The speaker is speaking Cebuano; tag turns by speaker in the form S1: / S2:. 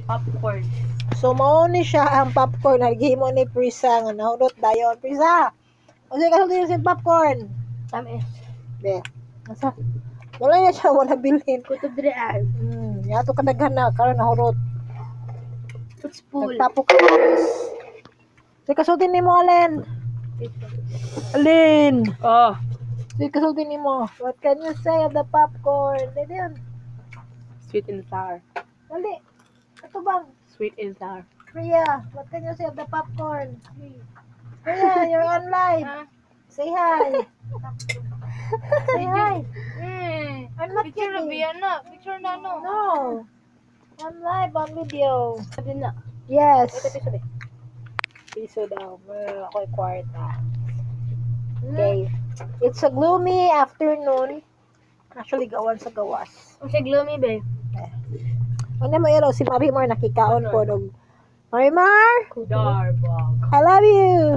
S1: Popcorn.
S2: So mao ni siya ang popcorn na gihimo ni Prisa nga nahurot dayon. Prisa. Unsa kasulti sa popcorn?
S3: Tamis.
S2: Be. Asa? Wala na siya, wala bilhin.
S3: Kutob diri ay.
S2: Yato kadaghan na karon nahurot.
S3: It's full.
S2: Nagtapok ka. Say kasulti nimo, Alen. Alin.
S1: Oh.
S2: Say kasulti nimo. What can you say of the popcorn? Dali yun.
S1: Sweet and sour.
S2: Dali. Ito bang?
S1: Sweet and sour.
S2: Priya, what can you say of the popcorn? Priya, you're on live.
S3: Ha?
S2: Say hi. Say hi. I'm not
S3: Picture na
S2: kidding.
S3: biya na. Picture na no.
S2: No. I'm live on video.
S3: Sabi na.
S2: Yes.
S3: Ito piso be.
S2: Piso daw. Meron ako'y kwarta. Okay. It's a gloomy afternoon. Actually, gawan sa gawas.
S3: Ang siya gloomy be.
S2: Ano mo iro, si Marimar nakikaon po. Dog. Marimar,
S1: Darbog.
S2: I love you.